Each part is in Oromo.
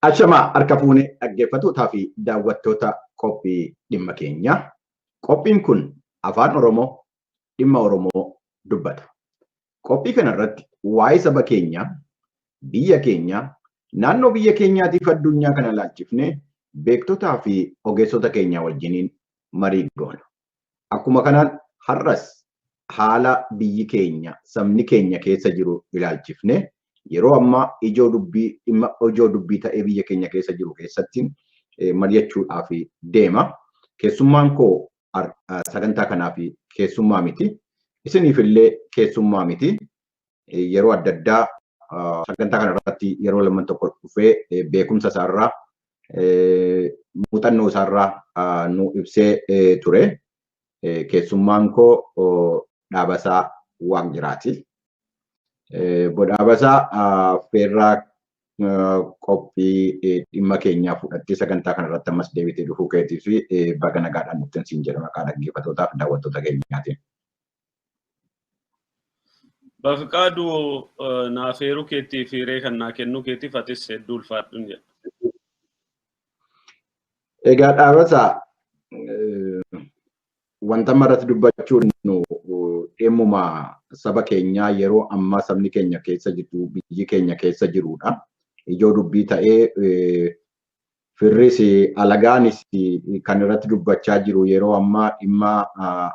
Ashamaa harka fuunee dhaggeeffattootaa fi daawwattoota qophii dhimma keenyaa. Qophiin kun afaan Oromoo dhimma Oromoo dubbata. Qophii kanarratti waa'ee saba keenyaa, biyya keenyaa, naannoo biyya keenyaatiif addunyaa kana ilaalchifnee beektotaa fi ogeessota keenya wajjiniin marii goona. Akkuma kanaan har'as haala biyyi keenya, sabni keenya keessa jiru ilaalchifnee yeroo ammaa ijoo dubbii dhimma ijoo dubbii ta'ee biyya keenya keessa jiru keessatti mari'achuudhaaf deema. Keessummaan koo sagantaa kanaaf keessummaa miti. Isiniif illee keessummaa miti. Yeroo adda addaa sagantaa kanarratti yeroo lamman tokko dhufee beekumsa isaarraa muuxannoo isaarraa nu ibsee ture. Keessummaan koo Dhaabasaa Waaqjiraati. Dhaabasaa affeerraa qophii dhimma keenyaa fudhattee sagantaa kanarratti ammas deebitee dhufuu keetii fi baga nagaadhaan dhuftan siin jedha maqaa dhaggeeffattootaa fi daawwattoota keenyaatiin. Bafiqaaduu naaf eeruu keettii fi hiree kan naa kennuu keetiif atis hedduu ulfaadhuun jedha. Egaa Dhaabasaa, wanta irratti dubbachuun dhimmuma saba keenyaa yeroo ammaa sabni keenya keessa jiru, biyyi keenya keessa jirudha. Ijoo dubbii ta'ee firris alagaanis kan irratti dubbachaa jiru yeroo ammaa dhimma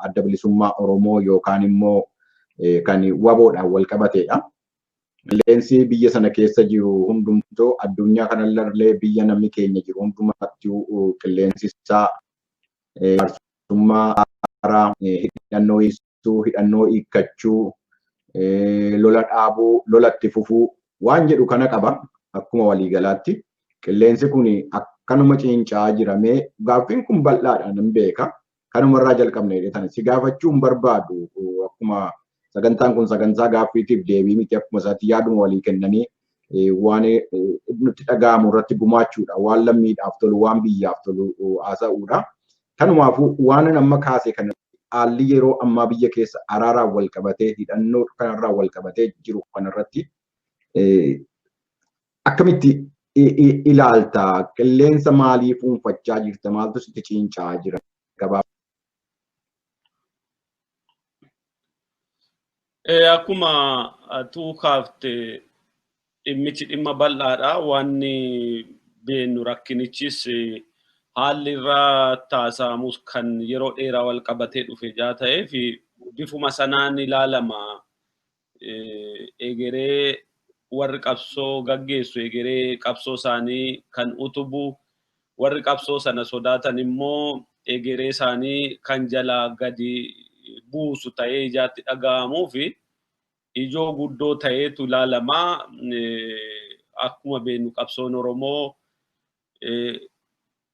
adda bilisummaa Oromoo yookaan immoo kan WBOdhaan wal qabatedha. Qilleensi biyya sana keessa jiru hundumtuu addunyaa kanallee biyya namni keenya jiru hundumatti qilleensi isaa jaarsummaa haaraa, hidhannoo hiisuu, hidhannoo hiikkachuu, lola dhaabuu, lolatti fufuu waan jedhu kana qaba akkuma waliigalaatti. Qilleensi kun akkanuma cincaa jiramee gaaffiin kun bal'aadha nan beeka. Kanumarraa jalqabne jedhee si gaafachuu hin barbaadu. Akkuma sagantaan kun sagantaa gaaffiitiif deebii miti, akkuma isaatti yaaduma walii kennanii waan nutti dhaga'amu irratti gumaachuudha. Waan lammiidhaaf tolu, waan biyyaaf tolu haasa'uudha. Kanumaafuu waan amma kaase kana haalli yeroo ammaa biyya keessa araaraan wal qabatee hidhannoo kanarraa wal qabatee jiru kanarratti akkamitti ilaalta? Qilleensa maalii fuunfachaa jirta? Maaltu sitti cincaa jira? Akkuma atuu kaafte dhimmichi dhimma bal'aadha. Wanni beennu rakkinichis haalli irraa taasa'amus kan yeroo dheeraa wal qabatee dhufe jaa ta'eef bifuma sanaan ilaalama. Egeree warri qabsoo gaggeessu egeree qabsoo isaanii kan utubu, warri qabsoo sana sodaatan immoo egeree isaanii kan jalaa gadi buusu ta'ee ijaatti dhaga'amuu fi ijoo guddoo ta'eetu ilaalama. Akkuma beeknu qabsoon Oromoo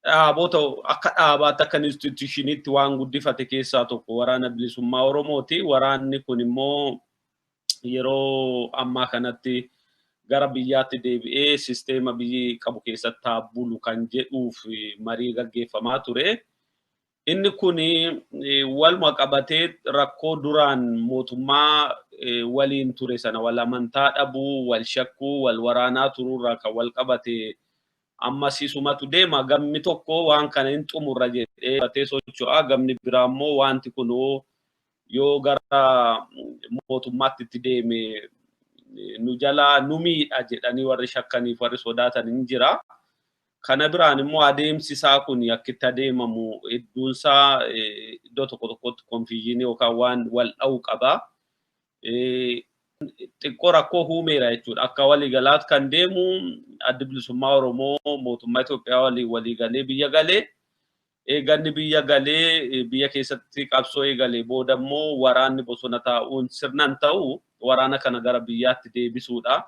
dhaabota akka dhaabaatti akka institushiniitti waan guddifate keessaa tokko waraana bilisummaa Oromooti. Waraanni kun immoo yeroo ammaa kanatti gara biyyaatti deebi'ee sisteema biyyi qabu keessatti haa bulu kan jedhuuf marii gaggeeffamaa ture. Inni kun waluma qabatee rakkoo duraan mootummaa waliin ture sana wal amantaa dhabuu, wal shakkuu, wal waraanaa turuurraa kan wal qabate ammas isumatu deema. Gamni tokko waan kana hin xumurra jedhee qabatee socho'a. Gamni biraa immoo wanti kun yoo gara mootummaatti itti deeme nu jalaa nu miidha jedhanii warri shakkaniif warri sodaatan hin jira. Kana biraan immoo adeemsi isaa kun akkitti adeemamu hedduunsaa iddoo tokko tokkotti konfiizinii yookaan waan wal dha'u qaba. Xiqqoo rakkoo uumeera jechuudha. Akka waliigalaatti kan deemu addi bilisummaa Oromoo mootummaa Itoophiyaa waliin waliigalee biyya galee eeganni biyya galee biyya keessatti qabsoo eegalee booda immoo waraanni bosona taa'uun sirnan ta'u waraana kana gara biyyaatti deebisuudha.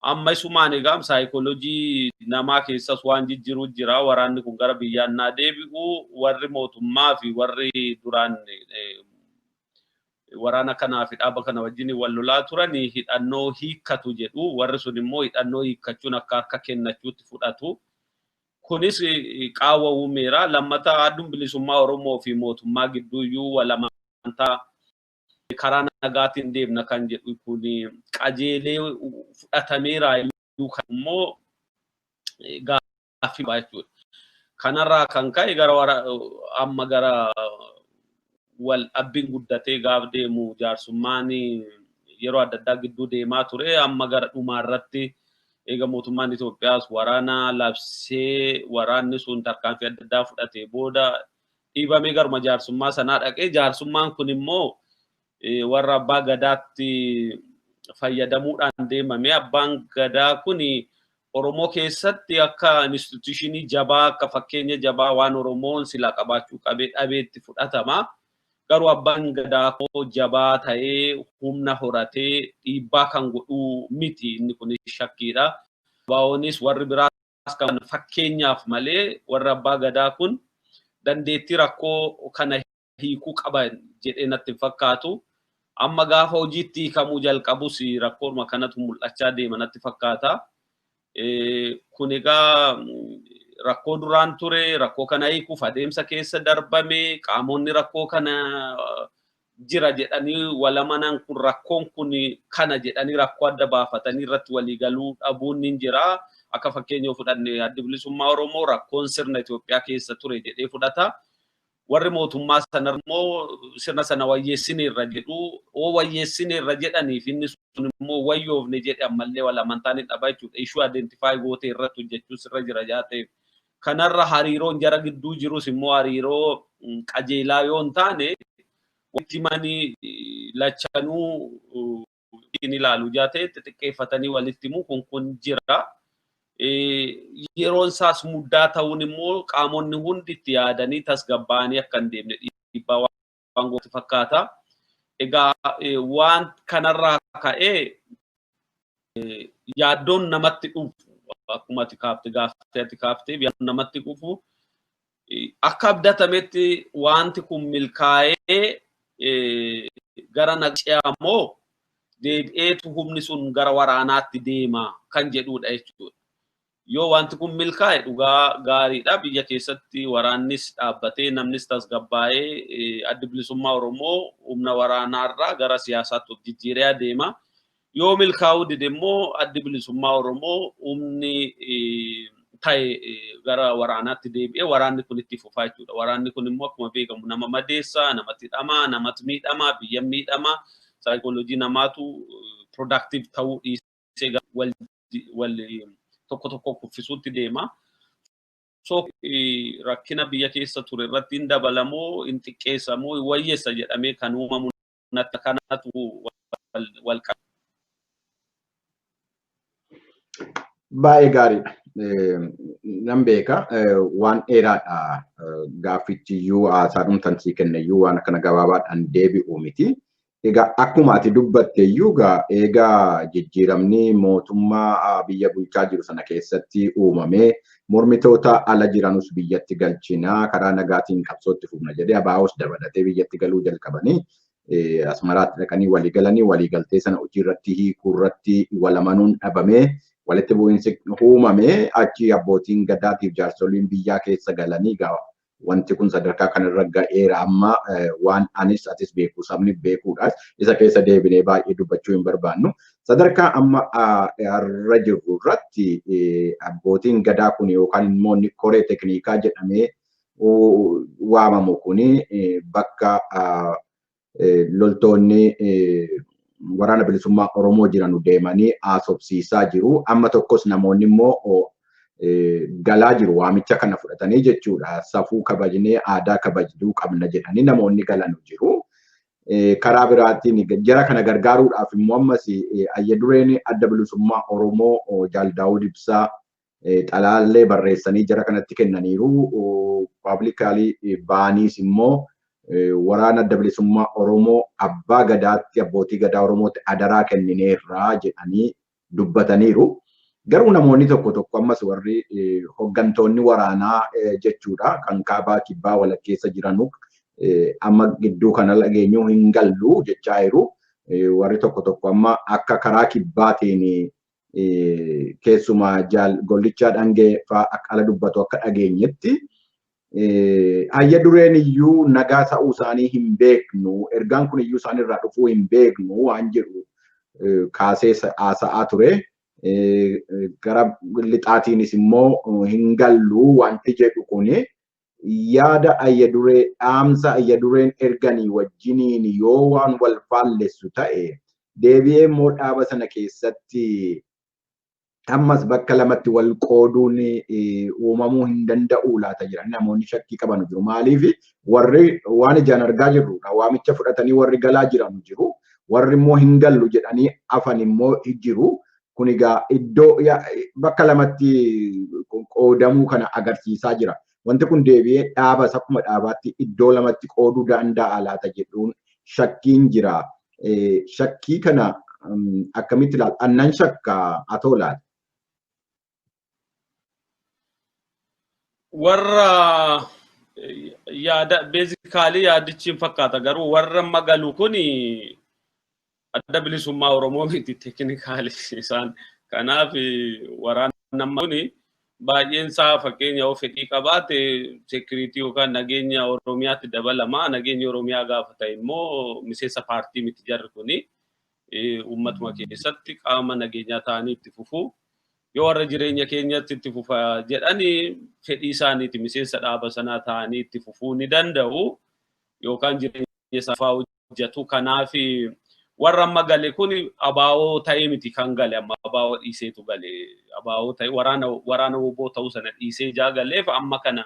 Amma isumaan egaa saayikoolojii namaa keessas waan jijjiiruu jira. Waraanni kun gara biyyaan naa deebi'u warri mootummaa fi warri duraan waraana kanaa fi dhaaba kana wajjin wal lolaa turan hidhannoo hiikkatu jedhu. Warri sun immoo hidhannoo hiikkachuun akka harka kennachuutti fudhatu. Kunis qaawwa uumeera. Lammataa adduun bilisummaa Oromoo fi mootummaa gidduu iyyuu wal amantaa karaa nagaatiin deemna kan jedhu kun qajeelee fudhatameera iyyuu kan immoo Gaaffii jechuudha. Kanarraa kan ka'e gara amma gara wal dhabbiin guddatee gaaf deemu jaarsummaan yeroo adda addaa gidduu deemaa ture amma gara dhumaa irratti eega mootummaan Itoophiyaas waraana labsee waraanni sun tarkaanfii adda addaa fudhatee booda dhiibamee garuma jaarsummaa sanaa dhaqee jaarsummaan kun immoo warra abbaa gadaatti fayyadamuudhaan deemame. Abbaan gadaa kun Oromoo keessatti akka instituushinii jabaa akka fakkeenya jabaa waan Oromoon silaa qabaachuu qabee dhabeetti fudhatama. Garuu abbaan gadaa koo jabaa ta'ee humna horatee dhiibbaa kan godhuu miti inni kun shakkiidha. Baa'oonis warri biraas kan fakkeenyaaf malee warri abbaa gadaa kun dandeettii rakkoo kana hiikuu qaban jedhee natti hin fakkaatu. Amma gaafa hojiitti hiikamuu jalqabus rakkooma kanatu mul'achaa deema natti fakkaata. Kun egaa rakkoo duraan ture rakkoo kana hiikuuf adeemsa keessa darbame qaamonni rakkoo kana jira jedhanii walamanan kun rakkoon kun kana jedhanii rakkoo adda baafatanii irratti waliigaluu dhabuun ni jira. Akka fakkeenya fudhanne Addi Bilisummaa Oromoo rakkoon sirna Itoophiyaa keessa ture jedhee fudhata. Warri mootummaa sana immoo sirna sana wayyeessineerra jedhu oo wayyeessineerra jedhaniif inni sun immoo wayyoofne jedhe ammallee wal amantaan hin dhaba jechuudha. Ishuu identify gootee irratti hojjechuu sirra jira jaa ta'eef. Kanarra hariiroon jara gidduu jirus immoo hariiroo qajeelaa yoo hin taane walitti manii lachanuu hin ilaalu jaa ta'e xixiqqeeffatanii walitti himuu kun jira. Yeroon isaas muddaa ta'uun immoo qaamonni hundi itti yaadanii tasgabbaa'anii akka hin deemne dhiibbaa waan gootu fakkaata. Egaa waan kanarraa ka'ee yaaddoon namatti dhufu akkuma ati kaaftee gaaftee ati kaaftee yaaddoon namatti dhufu akka abdatametti wanti kun milkaa'ee gara naqce'aa moo deebi'eetu humni sun gara waraanaatti deema kan jedhudha jechuudha. Yoo wanti kun milkaa'e dhugaa gaariidha. Biyya keessatti waraannis dhaabbatee namnis tasgabbaa'ee Addi Bilisummaa Oromoo humna waraanaarraa gara siyaasaatti of jijjiiree adeema. Yoo milkaa'uu dide immoo Addi Bilisummaa Oromoo humni ta'e gara waraanaatti deebi'ee waraanni kun itti fufaa jechuudha. Waraanni kun immoo akkuma beekamu nama madeessaa, namatti hidhamaa, namatti miidhamaa, biyya miidhamaa, saayikooloojii namaatu productive ta'uu dhiisee wal tokko tokko kuffisuutti deema. So rakkina biyya keessa ture irratti hin dabalamoo, hin xiqqeessamoo, hin wayyeessa jedhamee kan uumamu natti kanatu wal qaba. Baay'ee gaariidha. Nan beeka waan dheeraadha gaaffichi iyyuu haasaa dhumtan sii kenne iyyuu waan akkana gabaabaadhaan deebi'u miti. Egaa akkuma ati dubbatte iyyuu egaa jijjiiramni mootummaa biyya bulchaa jiru sana keessatti uumamee mormitoota ala jiranus biyyatti galchinaa karaa nagaatiin qabsootti fufna jedhee ABOs dabalatee biyyatti galuu jalqabanii Asmaraatti dhaqanii walii galanii waliigaltee sana hojii irratti hiikuu irratti walamanuun dhabamee walitti bu'iinsi uumamee achi abbootiin gadaatiif jaarsoliin biyyaa keessa galanii wanti kun sadarkaa kanarra ga'eera amma waan anis atis beeku sabni beekuudhaas isa keessa deebinee baay'ee dubbachuu hin barbaannu. Sadarkaa amma irra jirru irratti abbootiin gadaa kun yookaan immoo koree tekniikaa jedhamee waamamu kun bakka loltoonni waraana bilisummaa Oromoo jiran deemanii haasofsiisaa jiru. Amma tokkos namoonni immoo galaa jiru waamicha kana fudhatanii jechuudha. Safuu kabajnee aadaa kabajuu qabna jedhanii namoonni galan jiru. Karaa biraatiin jara kana gargaaruudhaaf immoo ammas ayya dureen Adda Bilisummaa Oromoo Jaal Daawud Ibsaa xalaallee barreessanii jara kanatti kennaniiru. Paablikaali baaniis immoo waraana Adda Bilisummaa Oromoo abbaa gadaatti abbootii gadaa Oromootti adaraa kennineerraa jedhanii dubbataniiru. Garuu namoonni tokko tokko ammas warri hooggantoonni waraanaa jechuudha kan kaabaa kibbaa walakkeessa jiranu amma gidduu kana dhageenyuu hin gallu jechaa jiru. Warri tokko tokko amma akka karaa kibbaatiin keessumaa jaal Gollichaa Dhangee fa'aa akka ala dubbatu akka dhageenyetti ayya dureen iyyuu nagaa ta'uu isaanii hin beeknu ergaan kun iyyuu isaanirraa dhufuu hin beeknu waan jedhu kaasee haasa'aa ture. Gara lixaatiinis immoo hin gallu wanti jedhu kuni yaada ayya duree, dhaamsa ayya dureen erganii wajjiniin yoo waan wal faallessu ta'e, deebi'ee immoo dhaaba sana keessatti ammas bakka lamatti wal qooduun uumamuu hin danda'u laata jedhan namoonni shakkii qaban jiru. Maaliif warri waan ijaan argaa jirrudha. Waamicha fudhatanii warri galaa jiran jiru. Warri immoo hin gallu jedhanii afan immoo jiru. Kun egaa iddoo bakka lamatti qoodamuu kana agarsiisaa jira. Wanti kun deebi'ee dhaaba akkuma dhaabaatti iddoo lamatti qooduu danda'a laata jedhuun shakkiin jira. Shakkii kana akkamitti ilaala? Annan shakka atoo laata? Warra yaada basically yaadichi hin fakkaata, garuu warra magalu kun Adda Bilisummaa Oromoo miti technically isaan. Kanaaf waraana amma kun baay'een isaa, fakkeenya, yoo fedhii qabaate security yookaan nageenya Oromiyaatti dabalama. Nageenya Oromiyaa gaafa ta'e immoo miseensa paartii miti, jarri kuni uummatuma keessatti qaama nageenyaa ta'anii itti fufu. Yoo warra jireenya keenyatti itti fufa jedhanii, fedhii isaaniiti, miseensa dhaaba sanaa ta'anii itti fufuu ni danda'u yookaan jireenya isaa hojjetu. Kanaaf warra amma gale kun abaa'oo ta'ee miti kan gale, amma abaa'oo dhiiseetu gale. Abaa'oo ta'e, waraana WBO ta'uu sana dhiisee jaa galeef amma kana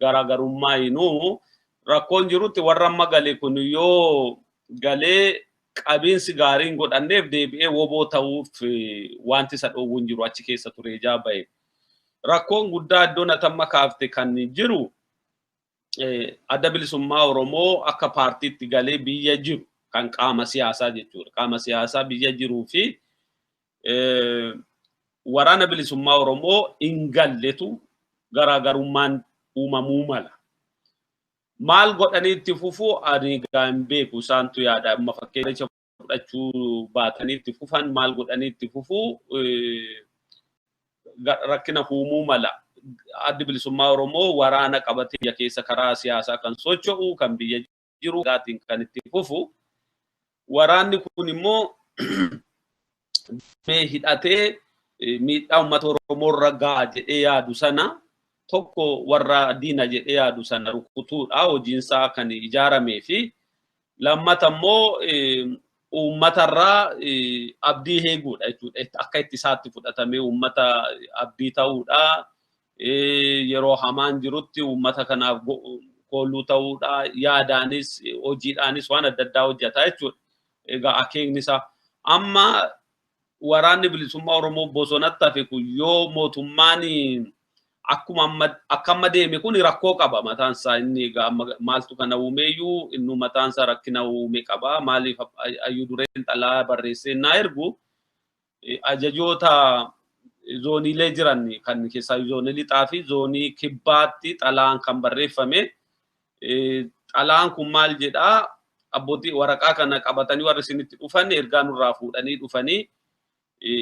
garaagarummaa hinuu rakkoon jirutti warra amma gale kun yoo galee qabiinsi gaariin godhanneef deebi'ee WBO ta'uuf wanti isa dhoowwu hin jiru achi keessa ture jaa bahe. Rakkoon guddaa iddoo natamma kaafte kan jiru, Adda Bilisummaa Oromoo akka paartiitti galee biyya jiru kan qaama siyaasaa jechuudha. Qaama siyaasaa biyya jiruu fi Waraana Bilisummaa Oromoo hin galletu garaagarummaan uumamuu mala. Maal godhanii itti fufu ani gaa hin beeku, isaantu yaada. Amma fakkeenya fudhachuu baatanii itti fufan, maal godhanii itti fufu rakkina uumuu mala. Addi Bilisummaa Oromoo waraana qabatee biyya keessa karaa siyaasaa kan socho'u, kan biyya jiru gaatiin kan itti fufu. Waraanni kun immoo hidhatee miidhaa uummata Oromoo irra ga'a jedhee yaadu sana, tokko warra diina jedhee yaadu sana rukutuudha hojiinsaa kan ijaaramee fi lammata immoo uummatarraa abdii eeguudha jechuudha. Akka itti isaatti fudhatamee uummata abdii ta'uudha. Yeroo hamaan jirutti uummata kanaaf kooluu ta'uudha. Yaadaanis hojiidhaanis waan adda addaa hojjeta jechuudha. Egaa akeekni isaa amma Waraanni Bilisummaa Oromoo bosonatti hafe kun yoo mootummaan akkuma amma akka amma deeme kun rakkoo qaba mataan isaa. Inni egaa maaltu kana uumeeyyuu, inni mataan isaa rakkina uume qaba. Maaliif, ayyuu dureen xalaa barreessee naa ergu ajajoota zooniilee jiran kan keessaa zoonii lixaa fi zoonii kibbaatti xalaan kan barreeffame. Xalaan kun maal jedhaa? Abbootii waraqaa kana qabatanii warri isinitti dhufan ergaa nurraa fuudhanii dhufanii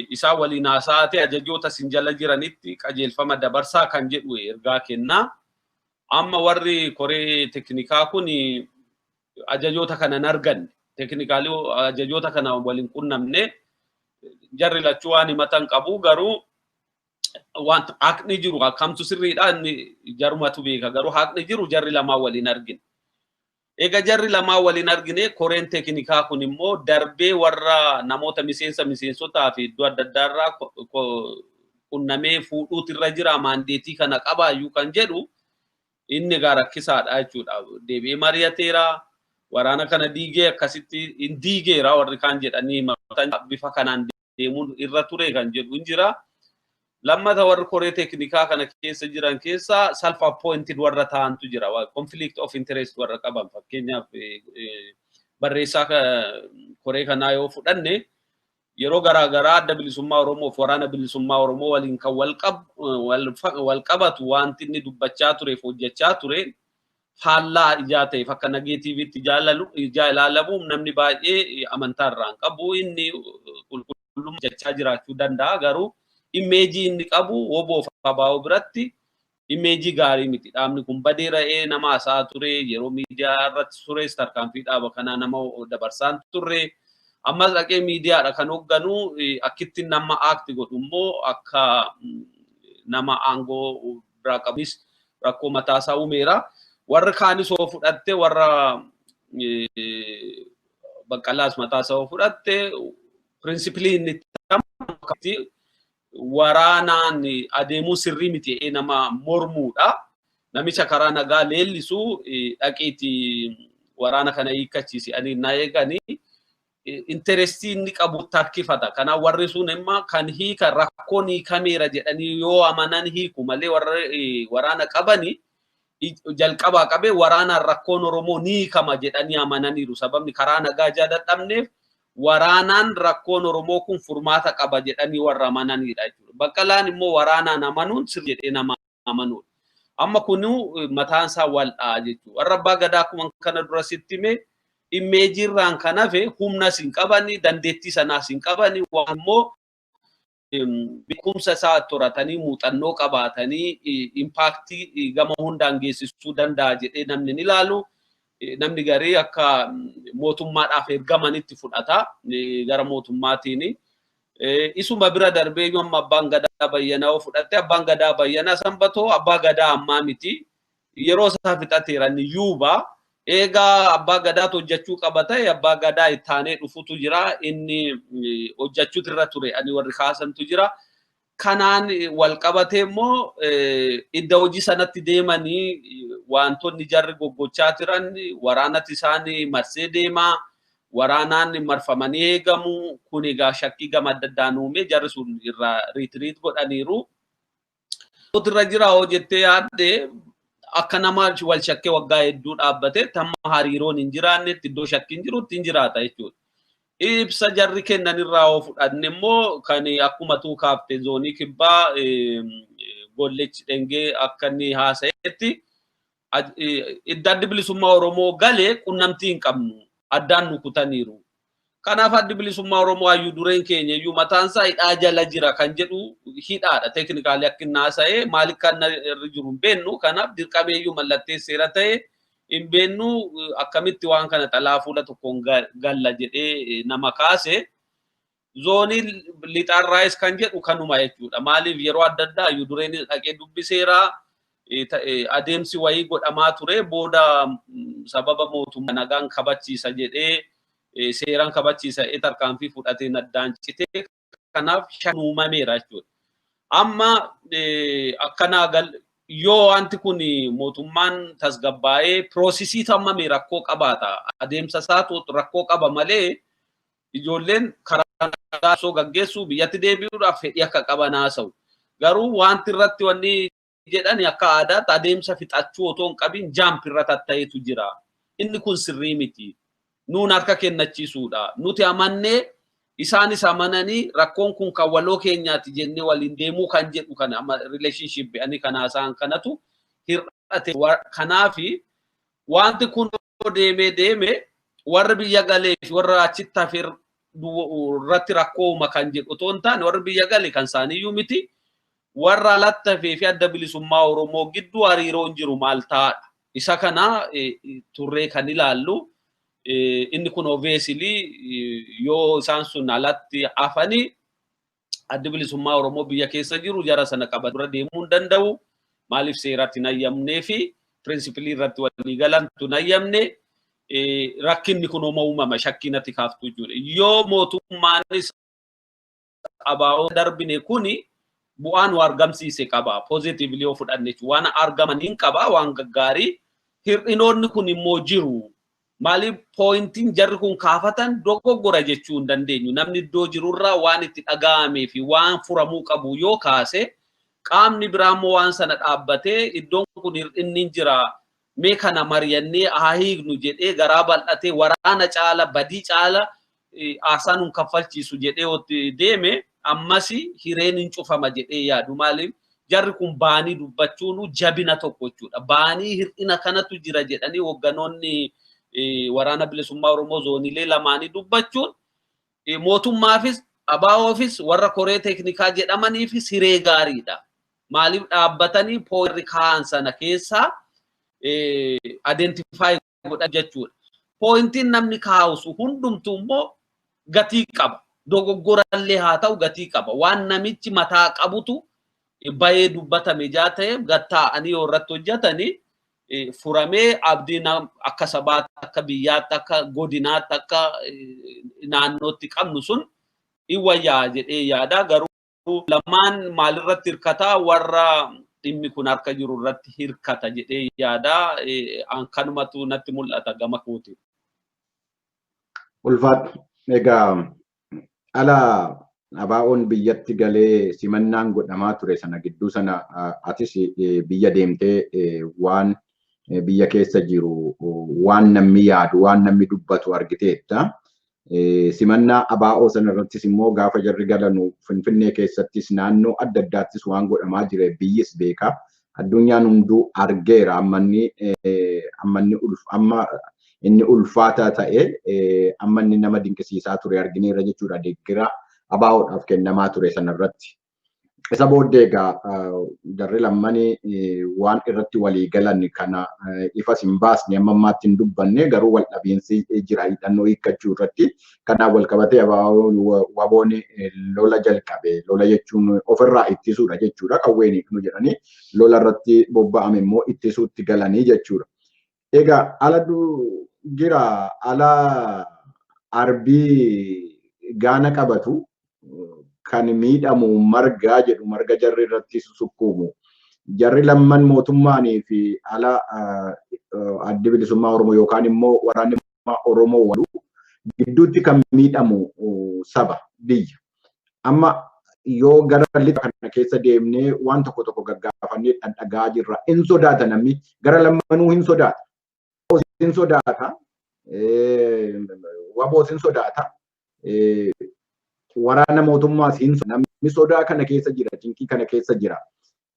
isaan waliin haasa'ate, ajajoota isin jala jiranitti qajeelfama dabarsaa kan jedhu ergaa kennaa. Amma warri koree teknikaa kun ajajoota kana hin arganne. Technically ajajoota kana waliin qunnamne. Jarri lachuu waan himatan qabu, garuu waan haqni jiru akkamtu sirriidha inni jarumatu beeka, garuu haqni jiru jarri lamaa waliin argine. Egaa jarri lamaa waliin argine, koreen teknikaa kun immoo darbee warra namoota miseensa miseensotaa fi iddoo adda addaarraa qunnamee fuudhuutu irra jira, mandate kana qabaayyuu kan jedhu inni egaa rakkisaadha jechuudha. Deebi'ee mari'ateera. Waraana kana diigee akkasitti hin diigeera warri kaan jedhanii bifa kanaan deemuun irra ture kan jedhu hin jira. Lammata warri koree teeknikaa kana keessa jiran keessa self appointed warra ta'antu jira. Conflict of interest warra qaban, fakkeenyaaf barreessaa koree kanaa yoo fudhanne, yeroo garaagaraa Adda Bilisummaa Oromoo fi Waraana Bilisummaa Oromoo waliin kan wal qabatu wanti inni dubbachaa tureef hojjechaa ture faallaa ijaa ta'eef akka negativeitti ijaa ilaalamu namni baay'ee amantaa irraa hin qabu. Inni qulqullummaa jechaa jiraachuu danda'a, garuu image inni qabu WBO fi ABO biratti image gaarii miti. Dhaabni kun badee ra'ee nama haasa'aa ture, yeroo miidiyaa irratti tures tarkaanfii dhaaba kanaa nama dabarsaan turre. Ammas dhaqee miidiyaadha kan hoogganu, akkitti nama act godhu immoo akka nama aangoo biraa qabis rakkoo mataasaa uumeera. Warri kaanis yoo fudhatte, warra Baqqalaas mataasaa yoo fudhatte, principle inni waraanaan adeemuu sirrii miti nama mormuudha. Namicha karaa nagaa leellisu dhaqiiti waraana kana hiikkachiisi ani na eeganii interest inni qabu tarkifata. Kanaaf warri sun immoo kan hiika rakkoon hiikameera jedhanii yoo amanan hiiku malee, warri waraana qabani jalqabaa qabee waraanaan rakkoon Oromoo ni hiikama jedhanii amananiiru. Sababni karaa nagaa jaaladhamneef waraanaan rakkoon Oromoo kun furmaata qaba jedhanii warra amananidha jechuudha. Baqqalaan immoo waraanaan amanuun sirrii jedhee nama amanuudha. Amma kunu mataan isaa wal dha'a jechuudha. Warra abbaa gadaa akkuma kana dura sitti hime, image irraan kan hafe humnas hin qabani, dandeettii sanaas hin qabani, waan immoo beekumsa isaa toratanii muuxannoo qabaatanii impact gama hundaan geessisuu danda'a jedhee namni ni ilaalu. Namni garii akka mootummaadhaaf ergamanitti fudhata gara mootummaatiin. Isuma bira darbee amma abbaan gadaa Bayyanaa yoo fudhatte, abbaan gadaa Bayyanaa Sanbatoo abbaa gadaa ammaa miti. Yeroo isaa fixateera, ni yuuba. Eegaa abbaa gadaatu hojjechuu qaba ta'e, abbaa gadaa ittaanee dhufutu jira. Inni hojjechuutu irra ture ani warri kaasantu jira. Kanaan wal qabatee immoo idda hojii sanatti deemanii wantoonni jarri goggochaa turan, waraanatti isaan marsee deemaa, waraanaan marfamanii eegamu kun egaa shakkii gama adda addaan uume, jarri sun irraa retreat godhaniiru. Irra jira hoo jettee yaadde, akka nama wal shakkee waggaa hedduu dhaabbate tamma hariiroon hin jiraannetti, iddoo shakkiin jirutti hin jiraata jechuudha. Ibsa jarri kennan irraa hoo fudhanne immoo, kan akkuma tuu kaafte, zoonii kibbaa Gollechi Dhengee akka inni haasa'etti, idda Addi Bilisummaa Oromoo galee qunnamtii hin qabnu, addaan nu kutaniiru. Kanaaf Addi Bilisummaa Oromoo hayyuu dureen keenya iyyuu mataan isaa hidhaa jala jira kan jedhu hidhaadha. Technically akka inni haasa'e maaliif kan irra jiru hin beennu. Kanaaf dirqameeyyuu mallattee seera ta'e hin beennu, akkamitti waan kana xalaa fuula tokkoon galla jedhee nama kaase. Zoonii lixaarraayis kan jedhu kanuma jechuudha. Maaliif yeroo adda addaa hayyuu dureen dhaqee dubbiseera. Adeemsi wayii godhamaa ture, booda sababa mootummaa nagaan kabachiisa jedhee, seeraan kabachiisa tarkaanfii fudhateen addaan citee, kanaaf shan uumameera jechuudha. Amma akkanaa yoo wanti kun mootummaan tasgabbaa'ee process hammame rakkoo qabaata. Adeemsa isaatu rakkoo qaba malee ijoolleen karaa nagaa osoo gaggeessuu biyyatti deebi'uudhaaf fedhii akka qaban haasa'u. Garuu wanti irratti wanni jedhan, akka aadaatti adeemsa fixachuu otoo hin qabin jump irra tatta'eetu jira. Inni kun sirrii miti. Nuun harka kennachiisuudha. Nuti amannee isaanis amananii rakkoon kun kan waloo keenyaati jennee waliin deemuu kan jedhu kana amma relationship ani kan haasa'an kanatu hir'ate. Kanaafi wanti kun deemee deemee warri biyya galee fi warra achitti hafe irratti rakkoo uuma kan jedhu otoo hin taane, warri biyya gale kan isaaniiyyuu miti. Warra alatti hafee fi Adda Bilisummaa Oromoo gidduu hariiroon jiru maal ta'aadha. Isa kana turree kan ilaallu. Inni kun obviously yoo isaan sun alatti hafanii, Addi Bilisummaa Oromoo biyya keessa jiru jara sana qaba dura deemuu hin danda'u. Maaliif seeratti hin hayyamnee fi principle irratti walii galantu hin hayyamne, rakkinni kun hooma uumama shakkiin ati kaaftu jechuudha. Yoo mootummaanis ABO darbine kuni bu'aa nu argamsiise qaba. Positively yoo fudhanne waan argaman hin qaba, waan gaggaarii. Hir'inoonni kun immoo jiru. Maaliif pointiin jarri kun kaafatan dogoggora jechuu hin dandeenyu. Namni iddoo jirurraa waan itti dhaga'amee fi waan furamuu qabu yoo kaase, qaamni biraa immoo waan sana dhaabbatee iddoon kun hir'inni hin jira. Mee kana mari'annee haa hiiknu jedhee garaa bal'atee, waraana caala badii caala aarsaa nun kaffalchiisu jedhee deeme, ammas hireen hin cufama jedhee yaadu. Maaliif jarri kun baanii dubbachuun jabina tokko jechuudha. Baanii hir'ina kanatu jira jedhanii hoogganoonni Waraana Bilisummaa Oromoo zooniilee lamaanii dubbachuun mootummaafis, ABO'fis, warra koree teeknikaa jedhamaniifis hiree gaariidha. Maaliif dhaabbatanii point kaa'an sana keessaa identify godhan jechuudha. Pointiin namni kaa'usu hundumtuu immoo gatii qaba. Dogoggorallee haa ta'u gatii qaba. Waan namichi mataa qabutu bahee dubbatame jaa ta'eef gattaa'anii yoo irratti hojjetanii furamee abdiin akka sabaatti, akka biyyaatti, akka godinaatti, akka naannootti qabnu sun in wayyaa jedhee yaada. Garuu lamaan maalirratti hirkataa warra dhimmi kun harka jiru irratti hirkata jedhee yaada. Kanumatu natti mul'ata gama kooti. Ulfaadhu. Egaa ala ABO'n biyyatti galee simannaan godhamaa ture sana gidduu sana atis biyya deemtee waan biyya keessa jiru, waan namni yaadu, waan namni dubbatu argiteetta. Simannaa ABO sana irrattis immoo gaafa jarri galanu Finfinnee keessattis naannoo adda addaattis waan godhamaa jire biyyis beeka. Addunyaan hunduu argeera ammanni amma inni ulfaataa ta'e amma inni nama dinqisiisaa ture argineerra jechuudha deeggira ABO'dhaaf kennamaa ture sanarratti. Isa booddee egaa jarri lammanii waan irratti walii galan kana ifas hin baasne, amma ammaatti hin dubbanne, garuu wal dhabiinsi jira hidhannoo hiikkachuu irratti. Kanaaf wal qabatee WBO'n lola jalqabe. Lola jechuun ofirraa ittisuudha jechuudha. Qawween hiiknu jedhanii lola irratti bobba'ame immoo ittisuutti galanii jechuudha. Egaa ala jira ala arbii gaana qabatu kan miidhamu margaa jedhu, marga jarri irratti sukkuumu. Jarri lamman mootummaanii fi ala Addi Bilisummaa Oromoo yookaan immoo waraanni Oromoo waluu gidduutti kan miidhamu saba biyya. Amma yoo gara lixa kana keessa deemnee waan tokko tokko gaggaafannee dhadhagaa jirra. Hin sodaata namni gara lammanuu hin sodaata. Hin sodaata. WBOs hin sodaata. Waraana mootummaas hin namni sodaa kana keessa jira, cinqii kana keessa jira.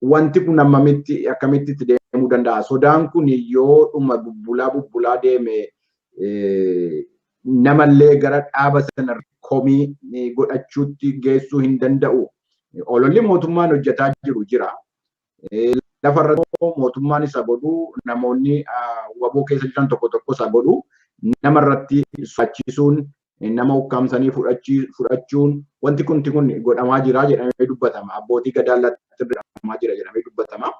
Wanti kun ammamitti akkamitti itti deemuu danda'a? Sodaan kun yoo dhuma bubbulaa bubbulaa deeme namallee gara dhaaba sana komii godhachuutti geessuu hin danda'u. Ololli mootummaan hojjetaa jiru jira. Lafarra mootummaan isa godhu, namoonni WBO keessa jiran tokko tokko isa godhu, namarratti sodaachisuun, nama ukkaamsanii fudhachuun wanti kun kun godhamaa jira jedhamee dubbatama. Abbootii gadaa godhamaa jira jedhamee dubbatama.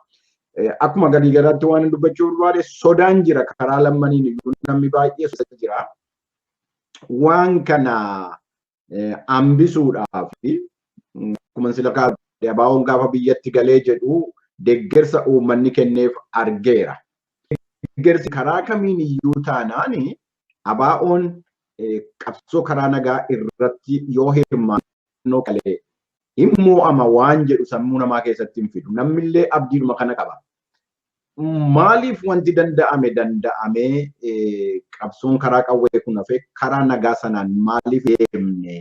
Akkuma galii galaatti waan dubbachuu barbaade sodaan jira karaa lammaniin iyyuu namni baay'ee sodaa jira. Waan kana hambisuudhaaf akkuma sila ABO'n gaafa biyyatti galee jedhu deeggarsa uummanni kenneef argeera. Deeggarsi karaa kamiin iyyuu taanaan ABO'n qabsoo karaa nagaa irratti yoo hirmaannoo qalee hin mo'ama waan jedhu sammuu namaa keessatti hin fidu. Namnillee abdiidhuma kana qaba. Maaliif wanti danda'ame danda'amee qabsoon karaa qawwee kun hafee karaa nagaa sanaan maaliif deemne,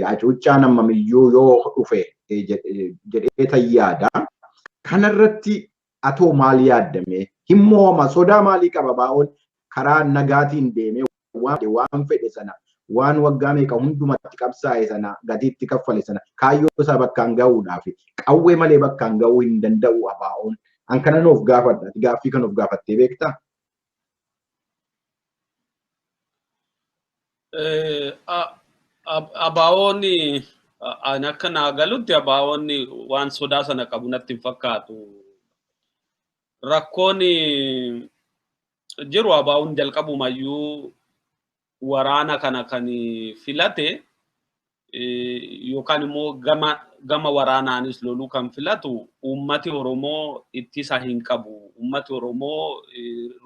hacuuccaan hammamiyyuu yoo dhufe jedhee tayyaada. Kanarratti atoo maal yaaddame? Hin mo'ama, sodaa maalii qaba ABO'n karaa nagaatiin deemee waan fedhe sana, waan waggaa meeqa hundumatti qabsaa'e sana, gatiitti kaffale sana kaayyoo isaa bakkaan ga'uudhaaf qawwee malee bakkaan ga'uu hin danda'u ABO'n. An kanan of gaafadha. Ati gaaffii kan of gaafattee beektaa? ABO'n an akka naa galutti ABO'n waan sodaa sana qabu natti hin fakkaatu. Rakkoon jiru ABO'n jalqabumayyuu waraana kana kan filate yookaan immoo gama waraanaanis loluu kan filatu uummati Oromoo ittisa hin qabu. Uummati Oromoo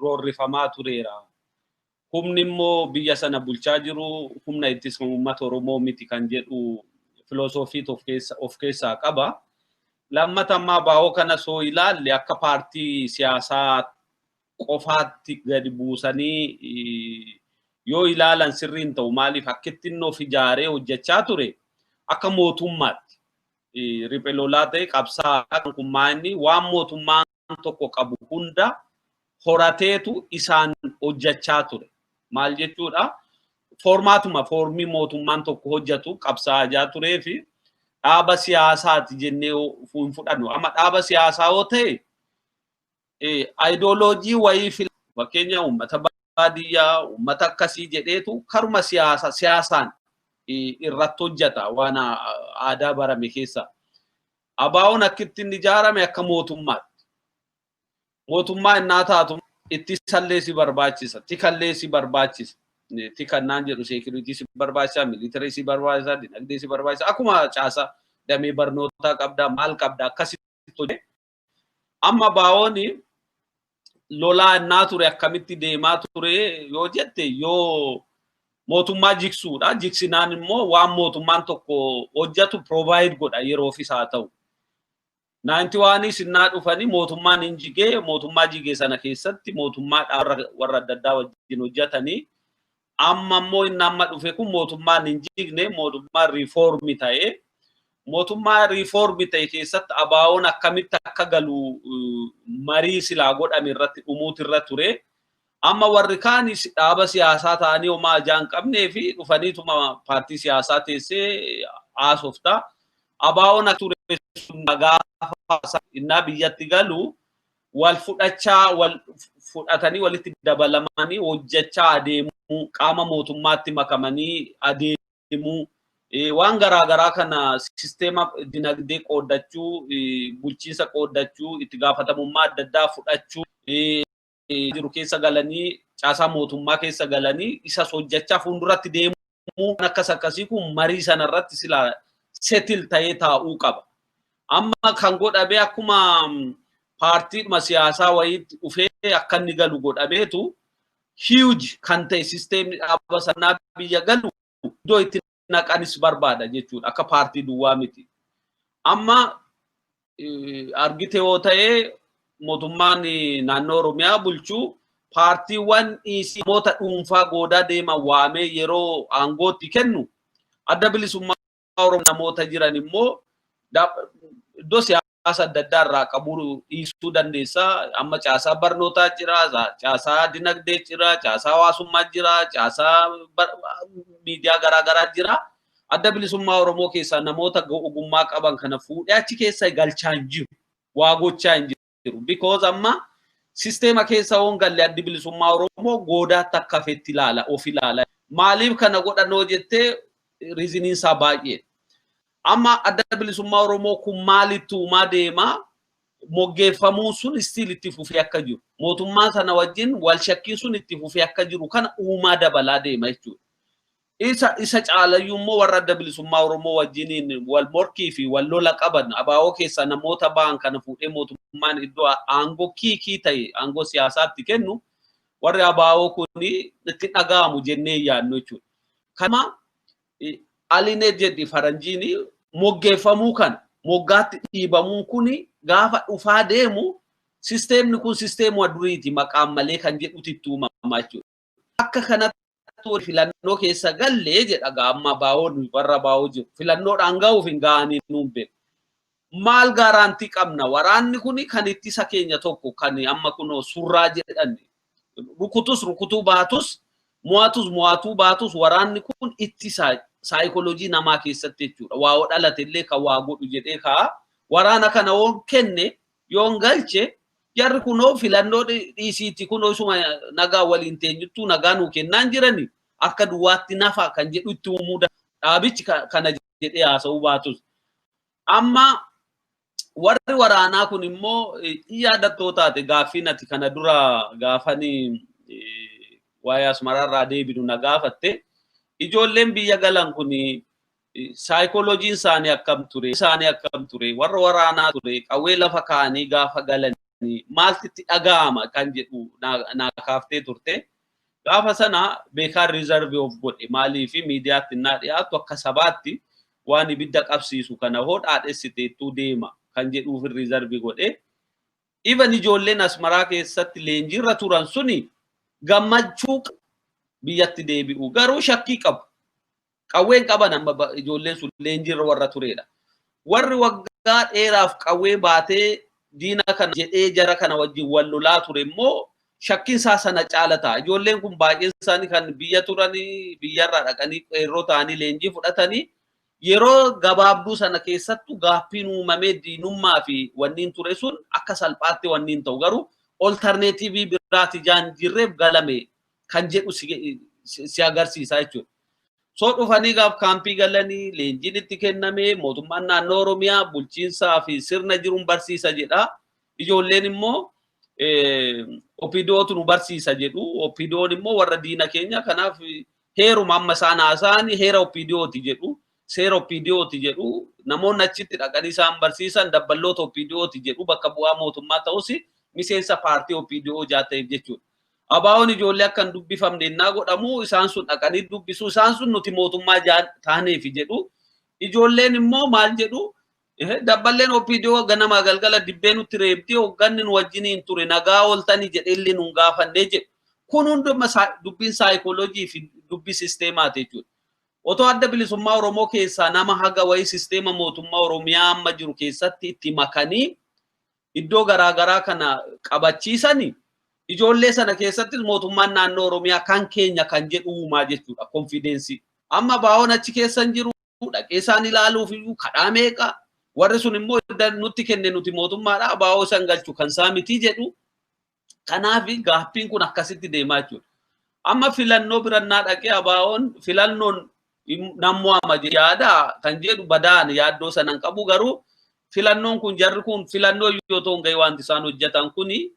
roorrifamaa tureera. Humni immoo biyya sana bulchaa jiru humna ittisa uummata Oromoo miti kan jedhu filosoofii of keessaa qaba. Lammata ammaa ABO kana soo ilaalle akka paartii siyaasaa qofaatti gadi buusanii yoo ilaalan sirriin ta'u, maaliif akkitti inni of ijaaree hojjechaa ture akka mootummaatti riphee lolaa ta'e qabsaa'aa kun maanni waan mootummaan tokko qabu hunda horateetu isaan hojjechaa ture. Maal jechuudha? Foormaatuma foormii mootummaan tokko hojjetu qabsaa'aa turee fi dhaaba siyaasaati jennee hin fudhannu. Amma dhaaba siyaasaa yoo ta'e ayidooloojii wayii fakkeenya uummata baadiyyaa uummata akkasii jedheetu karuma siyaasaan irratti hojjeta waan aadaa barame keessa. ABO'n akkitti inni ijaarame akka mootummaatti. Mootummaa innaa taatu ittisallee si barbaachisa, tikallee si barbaachisa. Tikannaan jedhu security si barbaachisa, military si barbaachisa, dinagdee si barbaachisa. Akkuma caasaa damee barnootaa qabdaa, maal qabdaa akkasitti hojjeta. Amma ABO'n lolaa innaa ture akkamitti deemaa ture yoo jette, yoo mootummaa jigsuudha. Jigsinaan immoo waan mootummaan tokko hojjetu provide godha yeroofis haa ta'u. 91 sinnaa dhufanii mootummaan hin jigee, mootummaa jigee sana keessatti mootummaa warra adda addaa wajjin hojjetanii, amma immoo inni amma dhufe kun mootummaan hin jigne, mootummaan reform ta'ee, mootummaa reform ta'e keessatti ABO'n akkamitti akka galu marii silaa godhame irratti dhumuutu irra ture. Amma warri kaan dhaaba siyaasaa ta'anii homaa ijaa hin qabnee fi dhufaniituma paartii siyaasaa teessee haasofta. ABO'n ture sun gaafa innaa biyyatti galu wal fudhachaa, wal fudhatanii, walitti dabalamanii hojjechaa adeemuu, qaama mootummaatti makamanii adeemuu, waan garaagaraa kana, sisteema dinagdee qooddachuu, bulchiinsa qooddachuu, itti gaafatamummaa adda addaa fudhachuu jiru keessa galanii, caasaa mootummaa keessa galanii isas hojjechaa fuulduratti deemuu, akkas akkasii kun marii sanarratti sila settle ta'ee taa'uu qaba. Amma kan godhame akkuma paartiidhuma siyaasaa wayiitti dhufee akka inni galu godhameetu, huge kan ta'e sisteemni dhaaba sanaa biyya galu iddoo itti naqanis barbaada jechuudha. Akka paartii duwwaa miti. Amma argite yoo ta'e, mootummaan naannoo Oromiyaa bulchuu paartiiwwan namoota dhuunfaa goodaa deeman waamee yeroo aangootti kennu, Adda Bilisummaa Oromoo namoota jiran immoo iddoo siyaasa adda addaa irraa qabuu dhiisuu dandeessa. Amma caasaa barnootaa jira, caasaa dinagdee jira, caasaa hawaasummaa jira, caasaa miidiyaa garaagaraa jira. Adda Bilisummaa Oromoo keessaa namoota ogummaa qaban kana fuudhee achi keessa galchaa hin jiru. Waa gochaa hin jiru. Because amma sisteema keessa hoon galle, Addi Bilisummaa Oromoo goodaatti akka hafetti ilaala, of ilaala. Maaliif kana godhanoo jettee, reasoniin isaa baay'ee. Amma Adda Bilisummaa Oromoo kun maalitti uumaa deemaa, moggeeffamuun sun still itti fufee akka jiru. Mootummaa sana wajjin wal shakkiin sun itti fufee akka jiru kana uumaa dabalaa deema jechuudha. Isa caalayyuu immoo warra Adda Bilisummaa Oromoo wajjiniin wal morkii fi wal lola qaban, ABO keessaa namoota ba'an kana fuudhee mootummaan iddoo aangoo kiikii ta'e, aangoo siyaasaatti kennu, warri ABO kun itti dhaga'amu jennee yaadnu jechuudha. Kama alinee jedhi faranjiin, moggeeffamuu kana moggaatti dhiibamuun kun gaafa dhufaa deemu, sisteemni kun sisteemuma duriiti maqaan malee kan jedhutu itti uumama jechuudha. Akka kanatti filannoo keessa gallee jedha amma ABO'n, warra ABO jiru filannoodhaan ga'uuf hin ga'anii nuun beeku. Maal guarantee qabna? Waraanni kun kan ittisa keenya tokko, kan amma kunoo surraa jedhan, rukutus rukutuu baatus, mo'atus mo'atuu baatus, waraanni kun ittisa saayikooloojii namaa keessatti jechuudha. Waa dhalate illee kan waa godhu jedhee ka'a. Waraana kana yoon kenne, yoon galche, jarri kunoo filannoo dhiisiitti kunoo isuma nagaa waliin teenyuttuu nagaa nuu kennaan jirani akka duwwaatti nafa kan jedhu itti uumuu dhaabichi kana jedhee haasa'uu baatus. Amma warri waraanaa kun immoo yaadattoo taate, gaaffiin ati kana dura gaafanii waa'ee Asmaraarraa deebinu na gaafatte, ijoolleen biyya galan kun saayikooloojiin isaanii akkam ture, warra waraanaa ture, qawwee lafa kaa'anii gaafa galanii maaltu itti dhaga'ama kan jedhu naa kaaftee turte. Gaafa sana beekaan reserve of godhe. Maaliif, miidiyaatti innaa dhiyaatu akka sabaatti waan ibidda qabsiisu kana hoo dhaadhessite ittuu deema kan jedhuuf reserve godhe. Even ijoolleen Asmaraa keessatti leenjiirra turan suni gammachuu biyyatti deebi'u, garuu shakkii qabu. Qawween qaban amma ijoolleen sun leenjiirra warra turedha. Warri waggaa dheeraaf qawwee baatee diina kana jedhee jara kana wajjin wal lolaa ture immoo shakkiin isaa sana caala ta'a. Ijoolleen kun baay'een isaanii kan biyya turanii, biyyarraa dhaqanii qeerroo ta'anii leenjii fudhatanii, yeroo gabaabduu sana keessattuu gaaffiin uumamee diinummaa fi wanniin ture sun akka salphaatti wanniin ta'u, garuu alternative biraati jaan jirreef galame kan jedhu si agarsiisa jechuudha. Soo dhufanii gaaf kaampii galanii leenjiin itti kenname mootummaan naannoo Oromiyaa bulchiinsaa fi sirna jiruun barsiisa jedha. Ijoolleen immoo OPDOtu nu barsiisa jedhu. OPDOn immoo warra diina keenya kanaaf heeruma amma isaan haasa'an heera OPDOti jedhu. Seera OPDOti jedhu. Namoonni achitti dhaqanii isaan barsiisan dabballoota OPDOti jedhu bakka bu'aa mootummaa ta'us miseensa paartii OPDO ta'eef jechuudha. ABO'n ijoollee akka hin dubbifamne innaa godhamu isaan sun dhaqanii dubbisu isaan sun nuti mootummaa taaneef jedhu. Ijoolleen immoo maal jedhu dabballeen OPDO ganamaa galgala dibbee nutti reebdee hoogganni nu wajjiniin ture nagaa ooltanii jedhee nu gaafannee jedhu. Kun hunduma dubbiin saayikooloojii fi dubbii sisteemaati jechuudha. Otoo adda bilisummaa Oromoo keessaa nama haga wayii sisteema mootummaa Oromiyaa amma jiru keessatti itti makanii iddoo garaagaraa kana qabachiisanii ijoollee sana keessattis mootummaan naannoo Oromiyaa kan keenya kan jedhu uumaa jechuudha konfidensii. Amma ABO'n achi keessa hin jiru dhaqee isaan ilaaluuf iyyuu kadhaa meeqa warri sun immoo nutti kenne nuti mootummaadha ABO isan galchu kan isaa miti jedhu. Kanaaf gaaffiin kun akkasitti deemaa jechuudha. Amma filannoo birannaa dhaqee ABO'n filannoon nammo'ama yaada kan jedhu badaan yaaddoo sanan qabu garuu filannoon kun jarri kun filannoo yoo ta'u gahee wanti isaan hojjetan kuni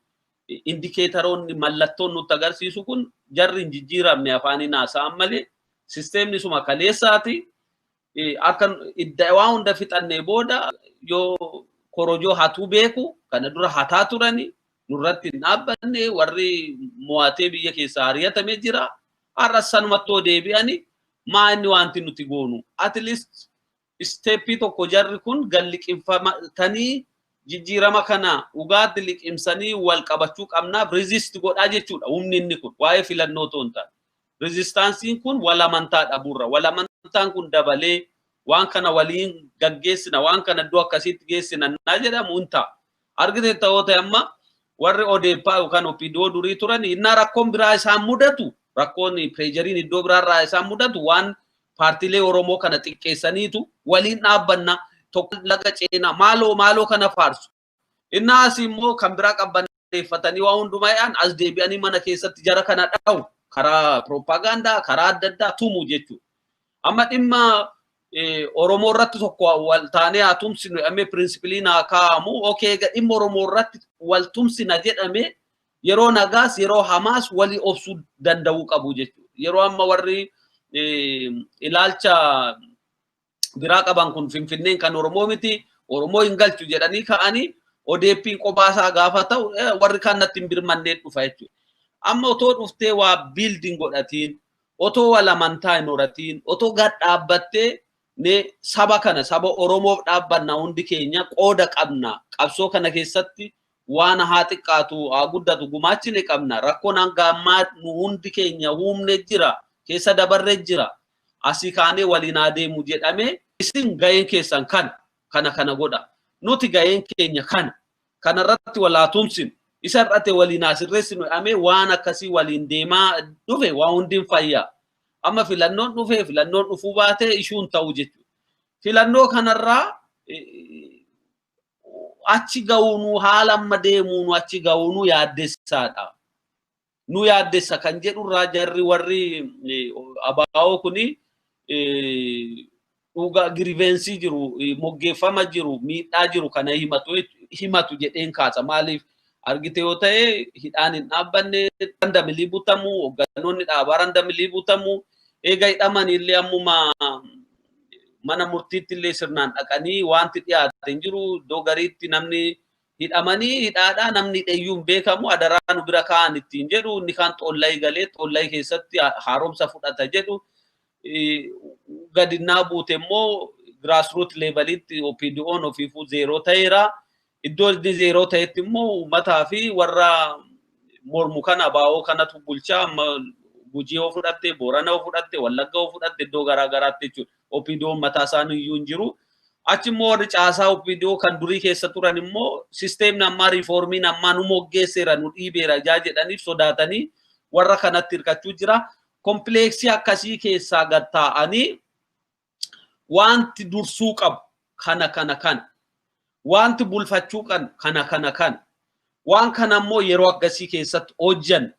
indikeetaroonni mallattoon nutti agarsiisu kun jarri hin jijjiiramne afaaniin haasa'an malee sisteemni suma kaleessaati. Akka waan hunda fixannee booda yoo korojoo hatuu beeku kana dura hataa turani nurratti hin dhaabbanne warri mo'atee biyya keessaa ari'atamee jira. Har'a sanumattoo deebi'ani maa inni wanti nuti goonu at least isteeppii tokko jarri kun gad liqimfatanii jijjiirama kana dhugaatti liqimsanii wal qabachuu qabnaaf resist godhaa jechuudha humni inni kun waa'ee filannoo otoo hin taane. Rezistaansiin kun wal amantaa dhabuurra wal amantaan kun dabalee waan kana waliin gaggeessina waan kana iddoo akkasiitti geessina naa jedhamu hin ta'a. Argite ta'oo ta'e amma warri ODP yookaan OPDO durii turan innaa rakkoon biraa isaan mudatu rakkoon pireejeriin iddoo biraarraa isaan mudatu waan paartiilee Oromoo kana xiqqeessaniitu waliin dhaabbanna tokko laga ceenaa maaloo maaloo kana faarsu. Innaa asii immoo kan biraa qabbaneeffatanii waa hundumaa yaa'an as deebi'anii mana keessatti jara kana dha'u karaa pirooppaagaandaa karaa adda addaa tumu jechuudha. Amma dhimma Oromoo irratti tokko wal taanee haa tumsinu jedhamee pirinsipiliin haa kaa'amu. Okee egaa dhimma Oromoo irratti wal tumsina jedhamee yeroo nagaas yeroo hamaas walii obsuu danda'uu qabu jechuudha. Yeroo amma warri ilaalcha biraa qaban kun Finfinneen kan Oromoo miti Oromoo hin galchu jedhanii ka'anii ODP'n qophaa gaafa ta'u warri kaan natti hin birmannee dhufa jechuudha. Amma otoo dhuftee waa biildiin godhatiin otoo wal amantaa hin horatiin otoo gad dhaabbattee ne saba kana saba Oromoof dhaabbanna hundi keenya qooda qabna qabsoo kana keessatti waan haa xiqqaatu haa guddatu gumaachine qabna rakkoon hanga ammaa nu hundi keenya humne jira keessa dabarre jira asii kaanee waliin haa deemu jedhamee isin gaheen keessan kana kana kana godha nuti gaheen keenya kana kanarratti wal haa tumsinu isa irratti waliin haa sirreessinu jedhamee waan akkasii waliin deemaa dhufe waa hundi hin fayyaa. Amma filannoon dhufee filannoon dhufuu baatee ishuun ta'u jechuudha. Filannoo kanarraa achi ga'uunu haala amma deemuunu achi ga'uunu yaaddessaadha. Nu yaaddessa kan jedhurraa jarri warri ABO kuni dhugaa giriveensii jiru moggeeffama jiru miidhaa jiru kana himatu jedheen kaasa. Maaliif argite yoo ta'e hidhaan hin dhaabbanne randamilii butamu hoogganoonni dhaabaa randamilii butamu eega hidhaman illee ammuma mana murtiitti illee sirnaan dhaqanii wanti dhiyaate hin jiru iddoo gariitti namni hidhamanii hidhaadhaa namni hidheeyyuu hin beekamu adaraa nu bira kaa'an ittiin jedhu inni kaan xoolla'ii galee xoolla'ii keessatti haaromsa fudhata jedhu gadinnaa buute immoo grassroot levelitti OPDO'n ofiifuu zeeroo ta'eera. Iddoo inni zeeroo ta'etti immoo uummataa fi warra mormu kana ABO kanatu bulchaa amma Gujii yoo fudhatte, Boorana yoo fudhatte, Wallagga yoo fudhatte iddoo garaa garaatti jechuudha. OPDO'n mataa isaanii iyyuu hin jiru. Achi immoo warri caasaa OPDO kan durii keessa turan immoo sisteemni ammaa riiformiin ammaa nu moggeesseera nu dhiibeera ijaa jedhaniif sodaatanii warra kanatti hirkachuu jira. Kompleeksii akkasii keessaa gad taa'anii wanti dursuu qabu kana kana kana. Wanti bulfachuu qabu kana kana kana. Waan kana immoo yeroo akkasii keessatti hojjan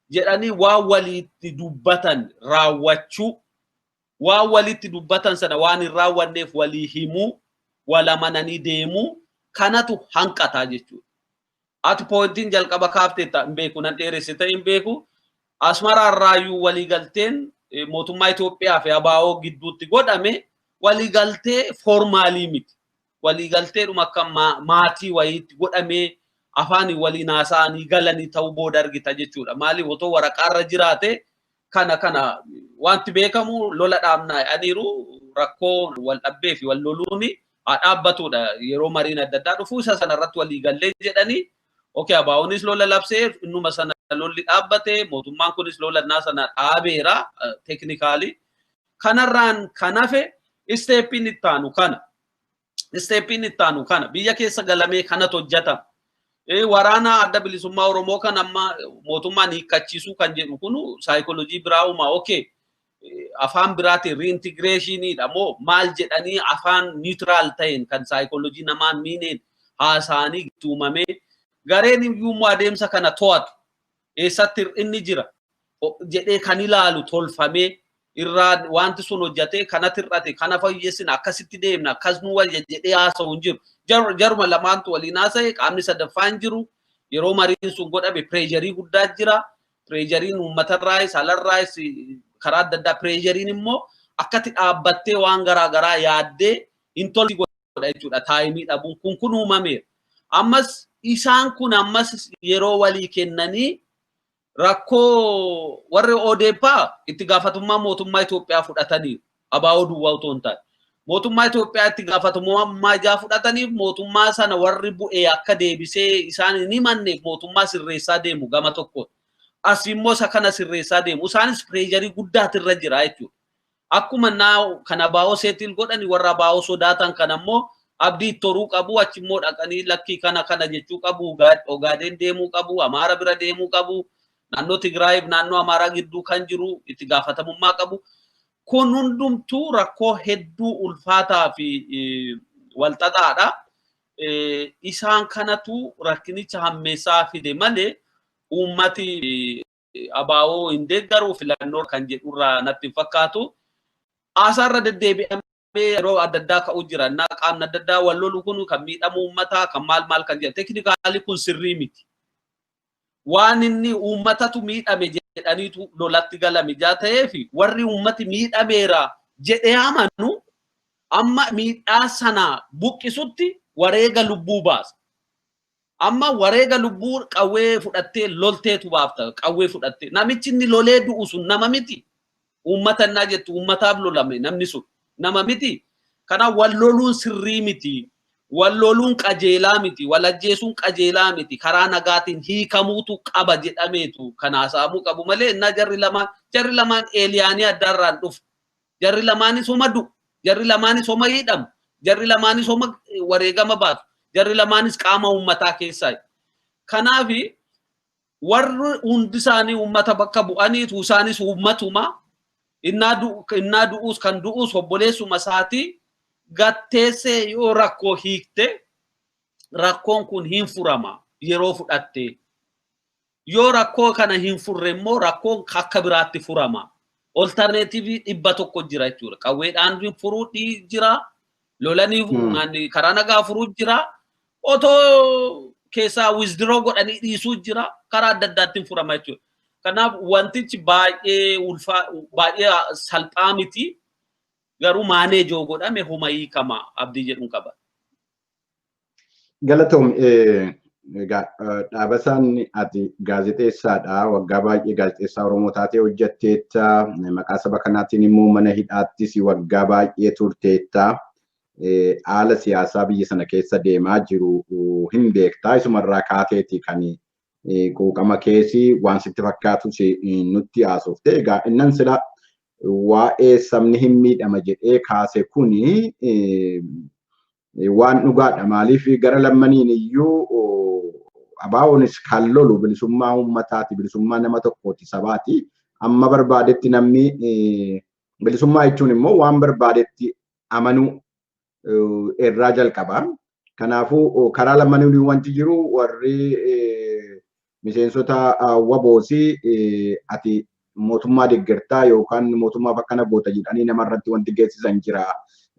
jedhanii waan walitti dubbatan raawwachuu Waan walitti dubbatan sana waan hin raawwanneef walii himuu, wal amananii deemuu kanatu hanqataa jechuudha. Ati pointiin jalqaba kaafteetta hin beeku, nan dheeressite hin beeku. Asmaraarraayyuu waliigalteen mootummaa Itoophiyaa fi ABO gidduutti godhame waliigaltee foormaalii miti. Waliigalteedhuma akka maatii wayiitti godhamee afaan waliin haasa'anii galanii ta'uu booda argita jechuudha. Maaliif otoo waraqaarra jiraate kana wanti beekamu lola dhaabnaa jedhaniiru rakkoo wal dhabbee fi wal loluuni haa dhaabbatudha. Yeroo mariin adda addaa dhufu isa sanarratti waliigallee jedhanii okay ABOnis lola labsee innuma sana lolli dhaabbate mootummaan kunis lola sana dhaabeera teeknikaalii. Kanarraan kan hafe isteeppiin itti aanu kana. Isteeppiin itti aanu kana biyya keessa galamee kanatu hojjetama. Waraana adda bilisummaa Oromoo kan amma mootummaan hiikkachiisuu kan jedhu kun saayikoolojii biraa uumaa okay afaan biraatiin riintigireeshiniidha moo maal jedhanii afaan niwutiraal ta'een kan saayikoolojii namaa miineen haasa'anii uumamee gareen iyyuu adeemsa kana to'atu eessatti inni jira jedhee kan ilaalu tolfamee irraa wanti sun hojjetee kanatti hir'ate kana fayyeessina akkasitti deemna akkas nu wayya jedhee haasa'u hin jiru. Jaruma lamaantu waliin haasa'e qaamni sadaffaan jiru yeroo mariin sun godhame pireejarii guddaa jira. Pireejariin uummatarraayis alarraayis karaa adda addaa pireejariin immoo akkatti dhaabbattee waan garaagaraa yaaddee hin tolti godha jechuudha taayimii dhabuun kun uumameera. Ammas isaan kun ammas yeroo walii kennanii rakkoo warri ODP itti gaafatamummaa mootummaa Itoophiyaa fudhatanii ABO duwwaa otoo hin taane. Mootummaa Itoophiyaa itti gaafatamummaa ijaa fudhataniif mootummaa sana warri bu'ee akka deebisee isaan hin himanneef mootummaa sirreessaa deemu gama tokkoon. As immoo isa kana sirreessaa deemu. Isaanis pireejarii guddaatu irra jira jechuudha. Akkuma naa kan ABO seetil godhani warra ABO sodaatan kan ammoo abdii toruu qabu achi immoo dhaqanii lakkii kana kana jechuu qabu Ogaadeen deemuu qabu Amaara bira deemuu qabu. Naannoo Tigraayiif naannoo Amaaraa gidduu kan jiru itti gaafatamummaa qabu. Kun hundumtuu rakkoo hedduu ulfaataa fi walxaxaadha. Isaan kanatu rakkinicha hammeessaa fide malee uummati ABO hin deeggaru filannoo kan jedhurraa natti hin fakkaatu. Haasaarra deddeebi'amee yeroo adda addaa ka'u jira. Qaamni adda addaa wal lolu kun kan miidhamu uummataa kan maal maal kan jedhu. Teeknikaalii kun sirrii miti. Waan inni uummatatu miidhame jedhaniitu lolatti galame jaa ta'eef warri uummati miidhameera jedhee amanu amma miidhaa sana buqqisutti wareega lubbuu baasa. Amma wareega lubbuu qawwee fudhattee lolteetu baafta qawwee fudhattee namichi inni lolee du'u sun nama miti. Uummata innaa jettu uummataaf lolame namni sun nama miti. Kanaaf wal loluun sirrii miti. Wal loluun qajeelaa miti, wal ajjeesuun qajeelaa miti, karaa nagaatiin hiikamuutu qaba jedhameetu kan haasa'amuu qabu malee innaa jarri lamaan eeliyaanii addaarraan dhufu. Jarri lamaanis homa du'u, jarri lamaanis homa hidhamu, jarri lamaanis homa wareegama baatu, jarri lamaanis qaama uummataa keessaa. Kanaaf warri hundi isaanii uummata bakka bu'aniitu isaanis uummatuma innaa du'uus kan du'uus obboleessuma isaatii gatteessee yoo rakkoo hiikte rakkoon kun hin furama yeroo fudhatte. Yoo rakkoo kana hin furre immoo rakkoon akka biraatti furama. Oltarneetivii 100 jira jechuudha. Qawweedhaan furuu jira, lolanii karaa nagaa furuu jira, otoo keessaa withdraw godhanii dhiisuu jira, karaa adda addaatti furama jechuudha. Kanaaf wantichi baay'ee baay'ee salphaa miti. Garuu maaneejoo godhame homa hiikama abdii jedhuun qaba. Galatoom egaa Dhaabasaan ati gaazexeessaadha. Waggaa baay'ee gaazexeessaa Oromoo taatee hojjetteetta. Maqaa saba kanaatiin immoo mana hidhaattis waggaa baay'ee turteetta. Haala siyaasaa biyya sana keessa deemaa jiru hin beektaa. Isumarraa kaateeti kan quuqama keessi waan sitti fakkaatus nutti haasofte. Egaa innan sila waa'ee sabni hin miidhama jedhee kaase kuni waan dhugaadha. Maaliif gara lammaniin iyyuu ABOnis kan lolu bilisummaa uummataati, bilisummaa nama tokkooti, sabaati. Amma barbaadetti namni bilisummaa jechuun immoo waan barbaadetti amanuu irraa jalqaba. Kanaafuu karaa lammaniin wanti jiru warri miseensota WBOsi ati Mootummaa deeggartaa yookaan mootummaaf akkana goota jedhanii namarratti wanti geessisan jira.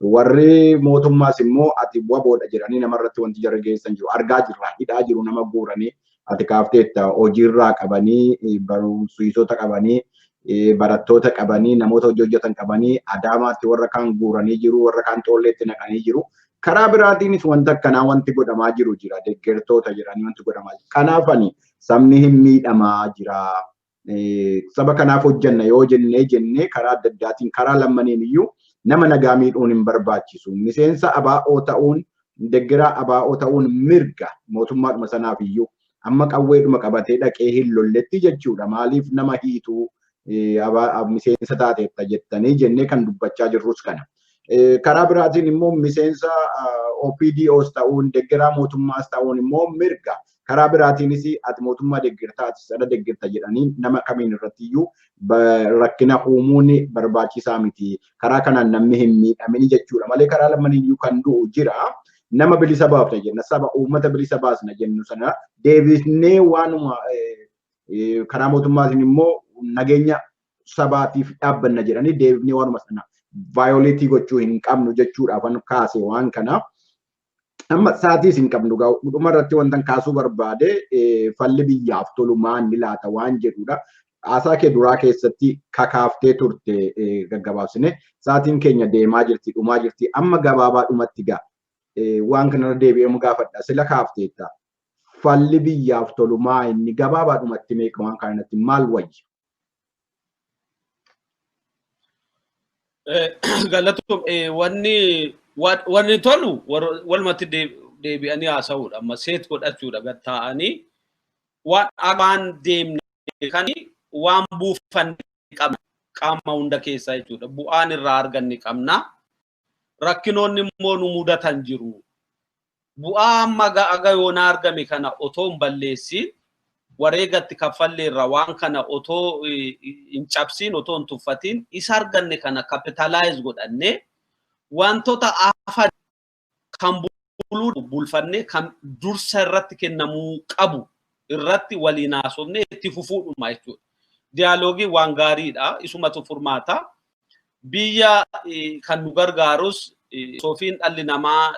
Warri mootummaas immoo ati waboodha jedhanii namarratti wanti jara geessisan jiru. Argaa jirra, hidhaa jiru, nama guuranii, ati kaafteetta, hojiirraa qabanii, barumsiisota qabanii, barattoota qabanii, namoota hojii hojjetan qabanii, Adaamaatti warra kaan guuranii jiru, warra kaan xoolleetti naqanii jiru. Karaa biraatiinis wanta akkanaa wanti godhamaa jiru jira. Deeggartoota jedhanii wanti godhamaa jiru. Kanaaf ani sabni hin miidhamaa jira. Saba kanaaf hojjenna yoo jennee karaa adda addaatiin karaa lammaniin iyyuu nama nagaa miidhuun hin barbaachisu. Miseensa ABO ta'uun, deeggaraa ABO ta'uun mirga mootummaadhuma sanaaf iyyuu amma qawweedhuma qabatee dhaqee hin lolletti jechuudha. Maaliif nama hiituu miseensa taateetta jettanii jennee kan dubbachaa jirrus kana. Karaa biraatiin immoo miseensa OPDOs ta'uun, deeggaraa mootummaas ta'uun immoo mirga. Karaa biraatiinis ati mootummaa deeggartaa, ati sana deeggarta jedhanii nama kamiin irratti iyyuu rakkina uumuun barbaachisaa miti. Karaa kanaan namni hin miidhamin jechuudha malee karaa lamaniin iyyuu kan du'u jira. Nama bilisa baafna jenna, saba uummata bilisa baasna jennu sana deebisnee waanuma karaa mootummaatiin immoo nageenya sabaatiif dhaabbanna jedhanii deebisnee waanuma sana violate gochuu hin qabnu jechuudhaaf kaase waan kana. Amma sa'aatiis hin qabnu, dhuma irratti wanta kaasuu barbaade falli biyyaaf tolu maanni laata waan jedhudha. Haasaa kee duraa keessatti kakaaftee turte gaggabaabsine, sa'aatiin keenya deemaa jirti, dhumaa jirti, amma gabaabaa dhumatti gaa waan kanarra deebi'ee gaafadha, sila kaafteetta. Falli biyyaaf tolu maa inni gabaabaa dhumatti meeqa waan kanatti maal wayya? Galatoom, wanni tolu walumatti deebi'anii haasa'uudha. Amma seet godhachuudha, gad taa'anii waan waan deemne kan waan buufanne qabna qaama hunda keessaa jechuudha. Bu'aan irraa arganne qabna. Rakkinoonni immoo nu mudatan jiru. Bu'aa amma aga yoonaa argame kana otoo hin balleessin, wareegatti kaffalleerra waan kana otoo hin cabsiin, otoo hin tuffatiin, isa arganne kana capitalize godhannee wantoota hafan kan buluu bulfannee kan dursa irratti kennamuu qabu irratti waliin haasofne itti fufuudhuma jechuudha. Diyaaloogii waan gaariidha. Isumatu furmaata. Biyya kan nu gargaarus, soofiin dhalli namaa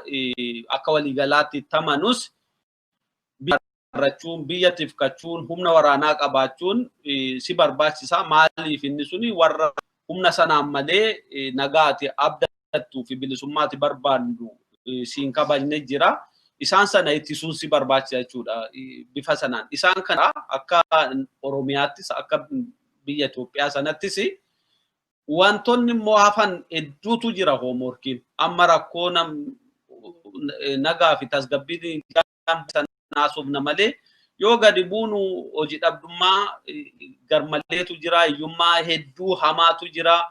akka waliigalaatti itti amanus, biyya biyya tifkachuun, humna waraanaa qabaachuun si barbaachisa. Maaliif inni suni warra humna sanaan malee nagaati abdattuu fi bilisummaati barbaandu siin kabajne jira. Isaan sana ittisuun si barbaachisa jechuudha bifa sanaan. Isaan kana akka Oromiyaattis akka biyya Itoophiyaa sanattis wantoonni immoo hafan hedduutu jira homeworkiin. Amma rakkoo nagaa fi tasgabbii haasofna malee yoo gadi buunu hojii dhabdummaa garmaleetu jira, hiyyummaa hedduu hamaatu jira,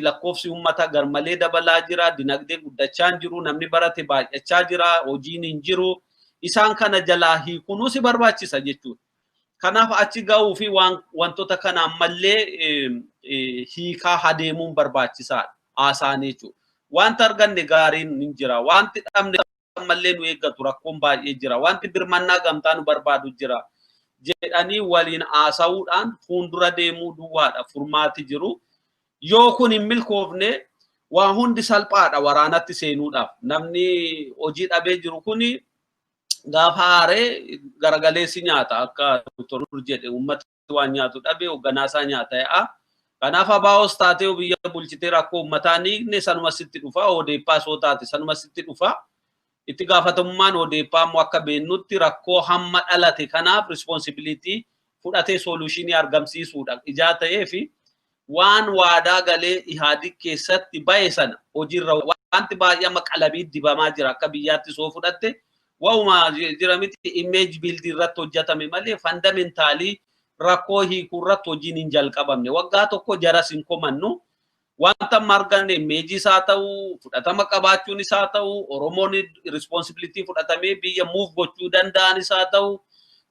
lakkoofsi uummataa garmalee dabalaa jira, dinagdee guddachaa hin jiru, namni barate baay'achaa jira, hojiin hin jiru. Isaan kana jalaa hiikuunuu si barbaachisa jechuudha. Kanaaf achi ga'uu fi wantoota kana ammallee hiikaa adeemuun barbaachisaadha haasaan jechuudha. Wanta arganne gaariin hin jira. Wanti dhabne ammallee nu eeggatu rakkoon baay'ee jira. Wanti birmannaa gamtaa nu barbaadu jira. Jedhanii waliin haasa'uudhaan fuuldura deemuu duwwaadha furmaati jiru. Yoo kun hin milkoofne waa hundi salphaadha waraanatti seenuudhaaf. Namni hojii dhabee jiru kuni gaafa haaree garagaleessi nyaata, akka Dr. Nur jedhe, uummati waan nyaatu dhabe hoogganaasaa nyaata ya'a. Kanaaf ABOs taatee biyya bulchitee rakkoo uummataa ni hiikne sanuma sitti dhufa. ODPs hoo taate sanuma sitti dhufa. Itti gaafatamummaan ODP immoo akka beennutti rakkoo hamma dhalate kanaaf responsibility fudhatee solution argamsiisuudha. Ijaa ta'ee fi waan waadaa galee Ihaadig keessatti bahe sana hojiirra wanti baay'ee amma qalabii dibamaa jira, akka biyyaatti soo fudhatte waa'uma jira miti, image build irratti hojjetame malee fundamentally rakkoo hiikuu irratti hojiin hin jalqabamne. Waggaa tokko jaras hin komannu. Wanta amma arganne image isaa ta'u, fudhatama qabaachuun isaa ta'u, Oromoon responsibility fudhatamee biyya move gochuu danda'an isaa ta'u,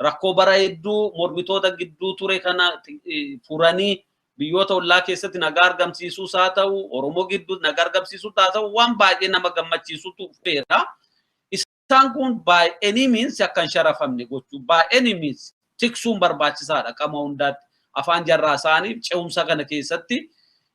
rakkoo bara hedduu mormitoota gidduu ture kana furanii biyyoota ollaa keessatti nagaa argamsiisuus haa ta'u, Oromoo gidduu nagaa argamsiisuus haa ta'u, waan baay'ee nama gammachiisutu dhufeera. Isaan kun by any means akka hin sharafamne gochuu, by any means tiksuun barbaachisaadha qaama hundaatti. Afaan jarraa isaanii ce'umsa kana keessatti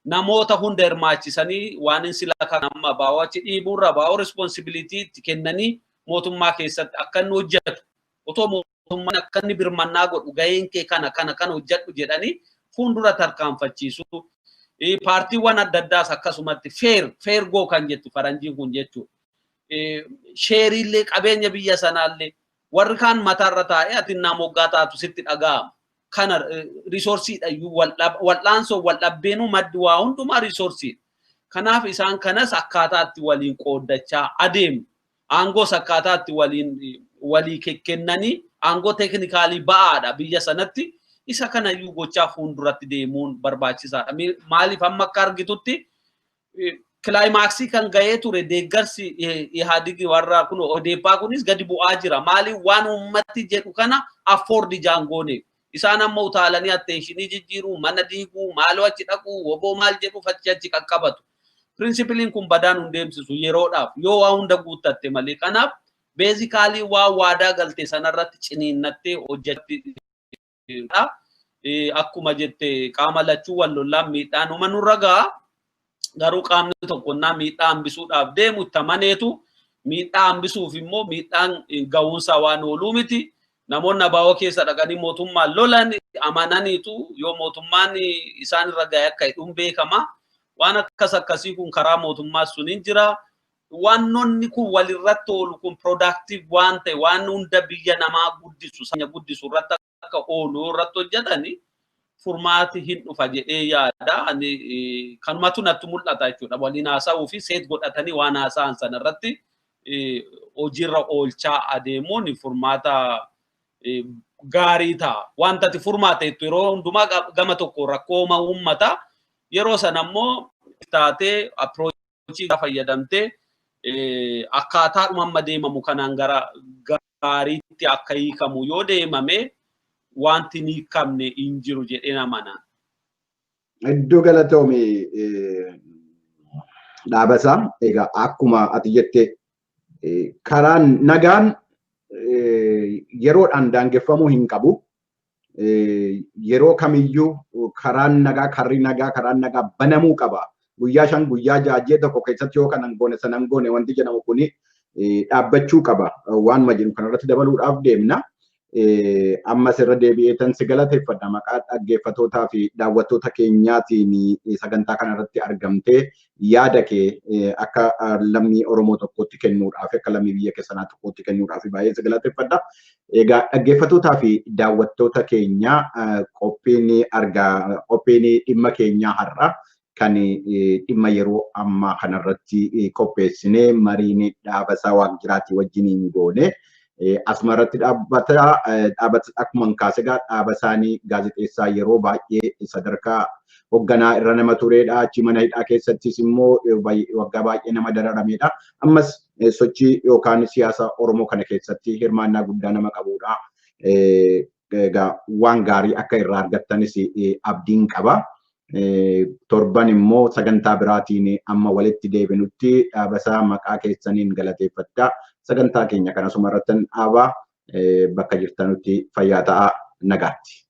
namoota hunda hirmaachisanii waan inni sila kan amma baa'oo achi dhiibuurra baa'oo responsibility itti kennanii mootummaa keessatti akka inni hojjetu otoo mootummaan akka inni birmannaa godhu gaheen kee kana kana kana hojjedhu jedhanii fuuldura tarkaanfachiisu. Paartiiwwan adda addaas akkasumatti fair go kan jettu faranjiin kun jechuudha. Shareiillee qabeenya biyya sanaallee warri kaan mataarra taa'ee ati naa moggaa taatu sitti dhaga'ama. Kana resourceiidha iyyuu wal'aansoo wal dhabbeenuu maddi waa hundumaa resourceiidha. Kanaaf isaan kanas akkaataatti waliin qooddachaa adeemu. Aangoos akkaataatti waliin walii kennanii aangoo technically ba'aadha biyya sanatti. Isa kanayyuu gochaa fuulduratti deemuun barbaachisaadha. Maaliif amma akka argitutti climaxii kan ga'ee ture deeggarsi Ihaadigi warra kun Odeeppaa kunis gadi bu'aa jira. Maaliif waan uummatti jedhu kana afford jaangooneef. Isaan amma utaalanii attentionii jijjiiruu, mana diiguu, maaloo achi dhaquu, woboo maal jedhuuf achi achi qaqqabatu. Principleiin kun badaan hin deemsisu yeroodhaaf yoo waa hunda guuttatte malee. Kanaaf basically waa waadaa galte sanarratti ciniinnattee hojjetti. Akkuma jette qaama lachuu wal lollaan miidhaan uma nurra ga'a. Garuu qaamni tokkonnaa miidhaa hambisuudhaaf deemu itti amaneetu miidhaa hambisuuf immoo miidhaan ga'uunsaa waan ooluu miti. Namoonni abaa'oo keessa dhaqanii mootummaan lolan amananiitu yoo mootummaan isaan irra ga'e akka hidhuun beekama. Waan akkas akkasii kun karaa mootummaa sun hin jira. Wannoonni kun walirratti oolu kun productive waan ta'e waan hunda biyya namaa guddisu sanya guddisu irratti akka oolu irratti hojjetani furmaati hin dhufa jedhee yaada. Ani kanumatu natti mul'ata jechuudha. Waliin haasa'uu fi seet godhatanii waan haasa'an sana irratti hojiirra oolchaa adeemuun furmaata gaarii ta'a. Wanta ati furmaata jettu yeroo hundumaa gama tokko rakkoo uummata yeroo sana immoo taatee approachii fayyadamtee akkaataadhuma amma deemamu kanaan gara gaariitti akka hiikamu yoo deemame wanti hin hiikamne hin jiru jedhee amana. Iddoo galatoome, Dhaabasaa. Egaa akkuma ati jette karaan nagaan yeroodhaan daangeffamuu hin qabu. Yeroo kamiyyuu karaan nagaa karri nagaa karaan nagaa banamuu qaba. Guyyaa 5, guyyaa 6, ji'a tokko keessatti yoo kanan goone sanan goone wanti jedhamu kuni dhaabbachuu qaba. Waanuma jiru kanarratti dabaluudhaaf deemna. Ammas irra deebi'eetan si galateeffadha maqaa dhaggeeffattootaa fi daawwattoota keenyaatiin sagantaa kanarratti argamtee yaada kee akka lammii Oromoo tokkootti kennuudhaaf, akka lammii biyya keessanaa tokkootti kennuudhaaf baay'ee si galateeffadha. Egaa dhaggeeffattootaa fi daawwattoota keenya, qophiin argaa qophiin dhimma keenyaa har'a kan dhimma yeroo ammaa kanarratti qopheessinee mariin Dhaabasaa Waaqjiraatii wajjiniin goone. Asuma irratti dhaabbata. Dhaabbata akkuma kaase egaa dhaaba isaanii gaazexeessaa yeroo baay'ee sadarkaa hoogganaa irra nama turedha. Achi mana hidhaa keessattis immoo waggaa baay'ee nama dararamedha. Ammas sochii yookaan siyaasa Oromoo kana keessatti hirmaannaa guddaa nama qabudha. Egaa waan gaarii akka irraa argattanis abdiin qaba. Torban immoo sagantaa biraatiin amma walitti deebinutti Dhaabasaa maqaa keessaniin galateeffadha. Sagantaa keenya kan asuma irratti dhaabaa, bakka jirtanutti fayyaa ta'aa, nagaatti.